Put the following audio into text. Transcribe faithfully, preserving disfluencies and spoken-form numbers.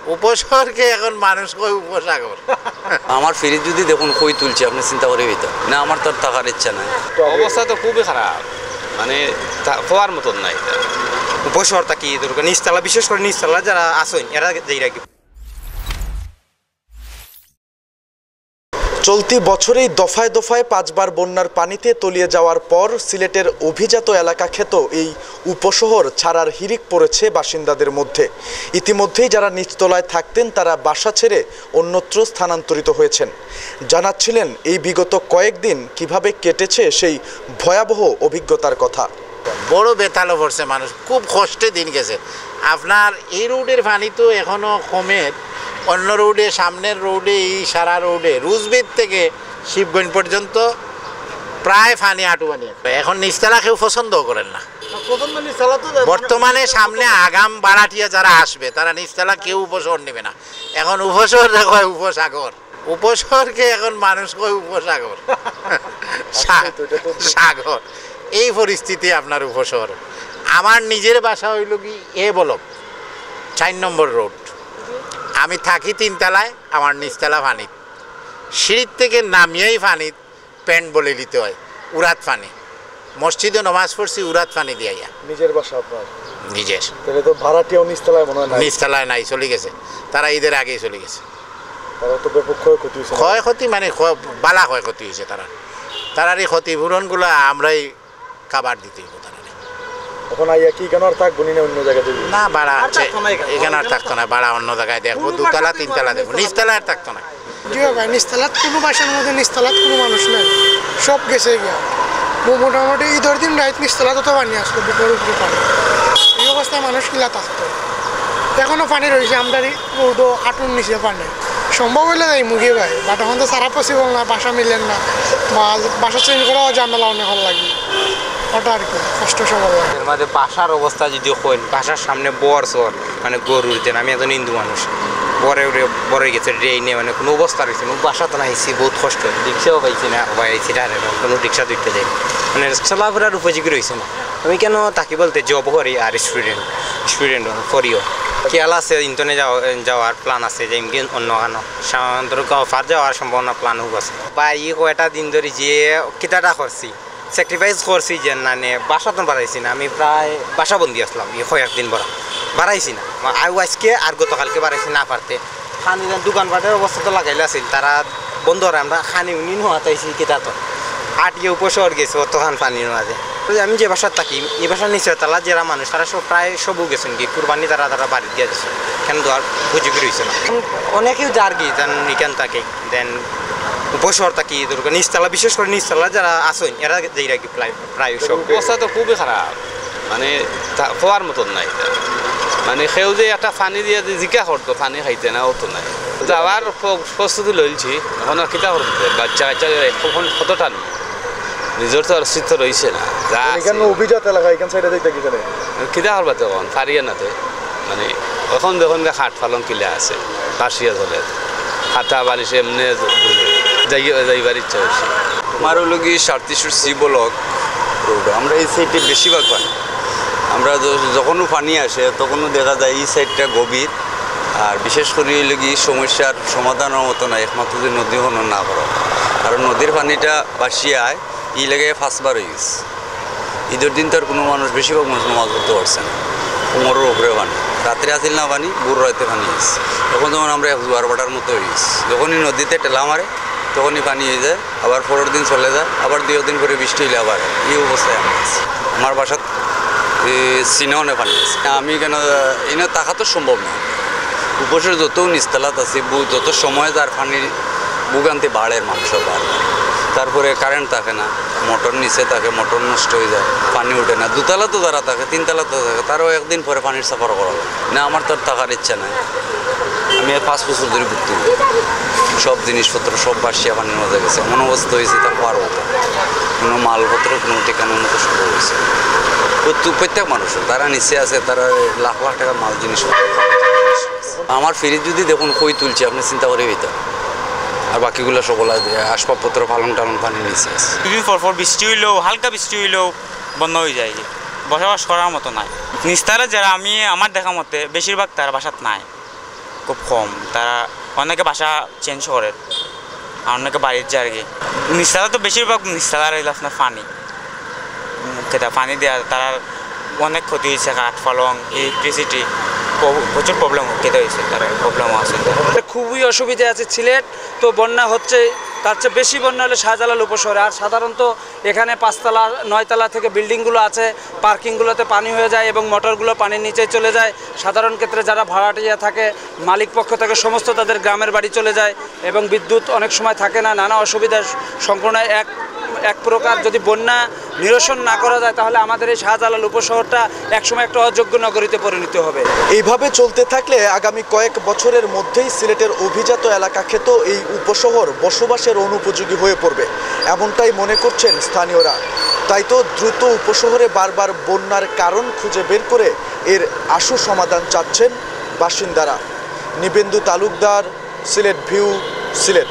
উপশহরকে এখন মানুষ কয় উপসাগর। আমার ফ্রিজ যদি দেখুন কই তুলছে, আপনি চিন্তা করে হইতা না, আমার তো আর থাকার ইচ্ছা নাই। অবস্থা তো খুবই খারাপ, মানে, তা-, কওয়ার মতন নাই। উপশহর থাকি দরকার, নিচতলা, বিশেষ করে নিচতলা যারা আছেন, এরা যেই রাখি। চলতি বছরেই দফায় দফায় পাঁচবার বন্যার পানিতে তলিয়ে যাওয়ার পর সিলেটের অভিজাত এলাকা খ্যাত এই উপশহর ছাড়ার হিড়িক পড়েছে বাসিন্দাদের মধ্যে। ইতিমধ্যেই যারা নিচতলায় থাকতেন, তারা বাসা ছেড়ে অন্যত্র স্থানান্তরিত হয়েছেন। জানাচ্ছিলেন এই বিগত কয়েকদিন কিভাবে কেটেছে সেই ভয়াবহ অভিজ্ঞতার কথা। বড় বেতালো পড়ছে মানুষ, খুব কষ্টে দিন গেছে। আপনার এই রোডের পানি তো এখনো কমের, অন্য রোডে, সামনের রোডে, এই সারা রোডে, রুজবিদ থেকে শিবগঞ্জ পর্যন্ত প্রায় পানি আটু পানি। এখন নিচতলা কেউ পছন্দও করেন না। বর্তমানে সামনে আগাম বাড়াটিয়া যারা আসবে, তারা নিচতলা কেউ উপশহর নেবে না। এখন উপশহর কয় উপসাগর। উপশহরকে এখন মানুষ কয় উপসাগর। সা-, সাগর। এই পরিস্থিতি আপনার উপশহর। আমার নিজের বাসা হইল কি এ ব্লক, চার নম্বর রোড। আমি থাকি তিনতলায়, আমার নিচতলা পানিত। সিঁড়ির থেকে নামিয়াই পানিত প্যান্ট বলে নিতে হয়, উরাত পানি। মসজিদে নমাজ পড়ছি উরাত পানি দিয়া। নিজের বাসা আপনার? নিজের। তাহলে তো ভাড়াটিয়াও নিচতলায় মনে হয় নাই। নিচতলায় নাই, চলে গেছে। তারা ঈদের আগেই চলে গেছে। তারা তো ব্যাপক ক্ষয়ক্ষতি হয়েছে। ক্ষয়ক্ষতি মানে ক্ষয়-, বালা ক্ষয়ক্ষতি হয়েছে তারা। তারার এই ক্ষতিপূরণগুলো আমরাই কাবার দিতে হইব তারারে। এখন আইয়া কি এখানে আর থাকবো নি না অন্য জায়গায় যাইবো? না, বাড়া আর আছে, থাকতো না এখানে। এখানে আর থাকতো না, বাড়া অন্য জায়গায় দেখবো, দুতলা, তিনতলা দেখবো, নিচতলা আর থাকতো না। জি ভাই, নিচতলাত কোনো বাসার মধ্যে নিচতলাত কোনো মানুষ নাই, সব গেছে গিয়া। মো-, মোটামুটি ঈদের দিন রাইত নিচতলাত তো পানি আসলো, বুকের উপরে পানি। এই অবস্থায় মানুষ কিলা থাকতো। এখনো পানি রয়েছে, আমরার রোডও হাঁটুর নিচে পানি। সম্ভব হইলে যাইমু গিয়া ভাই, but এখন তো সারা পসিবল না, বাসা মিলেন না, বা বাসা চেঞ্জ করাও ঝামেলা অনেক হল লাগে। ওটা আর কি, কষ্ট সবার লাগে। এর মাঝে বাসার অবস্থা যদি কইন, বাসার সামনে বর সর, মানে গরুর দেন, আমি একজন হিন্দু মানুষ, বরে উরে বরে গেছে ড্রেনে, মানে কোনো অবস্থা রয়েছে না, বাসা তো নাইছি, বহুত কষ্ট, রিক্সাও পাইছি না, ভাই আইছি ডাইরেক্ট, কোনো রিক্সা ধরতে যাই, মানে চলাফেরার উপযোগী রয়েছে না। আমি কেন থাকি বলতে জব করি আর স্টুডেন্ট, স্টুডেন্ট পড়িও। খেয়াল আছে ইন্টনে যাওয়া-, যাওয়ার প্ল্যান আছে, যে এমনি অন্য কানো সাধারণত অফার যাওয়ার সম্ভাবনা প্ল্যান হোক আছে। বা ই কয়টা দিন ধরে যে কিতাটা করছি, স্যাক্রিফাইস করছি যে না নে, বাসা তো বাড়াইছি না, আমি প্রায় বাসা বন্দি আসলাম এই কয়েকদিন বড় বাড়াইছি না। আর আজকে আর গতকালকে বাড়াইছি না পারতে। খানি যেন দোকানপাটের অবস্থা তো লাগাইলে আছিল, তারা বন্ধ করে আমরা খানি উনি নোয়াতাইছি কিতা তো। আটিয়ে উপশহর গেছে অতখান পানির মাঝে। তো আমি যে বাসাত থাকি, এই বাসার নিচের তালা যারা মানুষ, তারা সব প্রায় সবও গেছেন কি কুরবানি, তারা, তারা বাড়ি দিয়া গেছে। কেন তো আর উপযোগী রয়েছে না। এখন অনেকেও যার কি, যেন এখান থাকে, দেন উপশহর থাকি, দরকার নিচতলা, বিশেষ করে নিচতলা যারা আছেন, এরা যেই রাখি প্রায়, প্রায় সব। অবস্থা তো খুবই খারাপ, মানে, তা-, কওয়ার মতন নাই। মানে, কেউ যে একটা পানি দিয়ে যে জিকা করতো, পানি খাইতে না, ও তো নাই। যাওয়ার প্র-, প্রস্তুতি লইলছি, এখন আর কিতা করবো? বাচ্চা কাচ্চা এখন কত টান, নিজের তো আর অস্তিত্ব রইছে না। যা আছে এখানে অভিজাত এলাকা, এখান সাইডে যাইতে কি জানে? কিতা করবা তো এখন? পারিয়া না তো। মানে, এখন দেখুন গা খাট পালং কিলা আছে, পাশিয়া চলে। খাতা বালিশে এমনি যাই-, যাইবার ইচ্ছা হচ্ছে। আমার হলো কি সাতত্রিশশো সি ব্লক রোড, আমরা এই সাইডে বেশিরভাগ পানি। আমরা য-, যখনও পানি আসে, তখনও দেখা যায় এই সাইডটা গভীর। আর বিশেষ করে হইল কি সমস্যার সমাধানের মতো না, একমাত্র যদি নদী খনন না করা, কারণ নদীর পানিটা বাসিয়ে আয়, ই লেগে পাঁচবার হয়ে গেছে। ঈদের দিন তো আর কোনো মানুষ, বেশিরভাগ মানুষ নামাজ পড়তে পারছে না, কোমরের উপরে পানি। রাত্রে আসিল না পানি, ভোর রাতে পানি হয়েছে। এখন যেমন আমরা এক জোয়ার ভাটার মতো হয়ে গেছি, যখনই নদীতে ঠেলা মারে, তখনই পানি হয়ে যায়, আবার পরের দিন চলে যায়, আবার দুই দিন পরে বৃষ্টি হইলে আবার এই অবস্থায় আমরা আছি। আমার বাসাত এ, সিনেও অনেক পানি আছে। আমি কেন, এনে থাকা তো সম্ভব না। উপসের যত নিচতলাত আছে, বু-, যত সময় যার পানির ভোগান্তি বাড়ের মানুষের বারবার। তারপরে কারেন্ট থাকে না, মোটর নিচে থাকে, মোটর নষ্ট হয়ে যায়, পানি উঠে না। দুতলা তো যারা থাকে, তিনতলা তো থাকে, তারাও একদিন পরে পানির সাফার করা লাগে। না, আমার তো আর থাকার ইচ্ছা নাই। আমি আর পাঁচ বছর ধরে ভুক্তভোগী। সব জিনিসপত্র সব ভাসিয়া পানির মাঝে গেছে, এমন অবস্থা হয়েছে তা পারবো না। কোনো মালপত্র কোনো ঠিকানার মতো সব হয়েছে। প্রত্যেক, প্রত্যেক মানুষের তারা নিচে আছে, তারা লাখ লাখ টাকার মাল জিনিস। আমার ফ্রিজ যদি দেখুন কই তুলছে, আপনি চিন্তা করে হইতা। আর বাকিগুলো সকল আছে, আসবাবপত্র, পালং টালং পানির নিচে আছে। দুদিন পর পর বৃষ্টি হইলেও, হালকা বৃষ্টি হইলেও বন্ধ হয়ে যায়, বসবাস করার মতো নাই। নিস্তারা যারা, আমি আমার দেখা মতে বেশিরভাগ তারা বাসাত নাই। খুব কম, তারা অনেকে বাসা চেঞ্জ করে, আর অনেকে বাড়ির যায় আর কি। নিচতলা তো বেশিরভাগ নিচতলার হইলো আপনার পানি, উম, খেতে পানি দেওয়া, তারা অনেক ক্ষতি হয়েছে, কাঠ পালং, ইলেকট্রিসিটি, প্রচুর প্রবলেম খেতে হয়েছে, তারা প্রবলেম আছে। খুবই অসুবিধে আছে সিলেট। তো বন্যা হচ্ছে, তার চেয়ে বেশি বন্যা হলে শাহজালাল উপশহরে। আর সাধারণত এখানে পাঁচতলা, নয়তলা থেকে বিল্ডিংগুলো আছে, পার্কিংগুলোতে পানি হয়ে যায় এবং মোটরগুলো পানির নিচে চলে যায়। সাধারণ ক্ষেত্রে যারা ভাড়াটিয়া থাকে, মালিক পক্ষ থেকে সমস্ত তাদের গ্রামের বাড়ি চলে যায় এবং বিদ্যুৎ অনেক সময় থাকে না, নানা অসুবিধার সম্পূর্ণ এক এক প্রকার যদি বন্যা নিরসন না করা যায়, তাহলে আমাদের এই শাহজালাল উপশহরটা একসময় একটা অযোগ্য নগরীতে পরিণত হবে। এইভাবে চলতে থাকলে আগামী কয়েক বছরের মধ্যেই সিলেটের অভিজাত এলাকা খ্যাত এই উপশহর বসবাসের অনুপযোগী হয়ে পড়বে, এমনটাই মনে করছেন স্থানীয়রা। তাই তো দ্রুত উপশহরে বারবার বন্যার কারণ খুঁজে বের করে এর আশু সমাধান চাচ্ছেন বাসিন্দারা। নিবেন্দু তালুকদার, সিলেট ভিউ, সিলেট।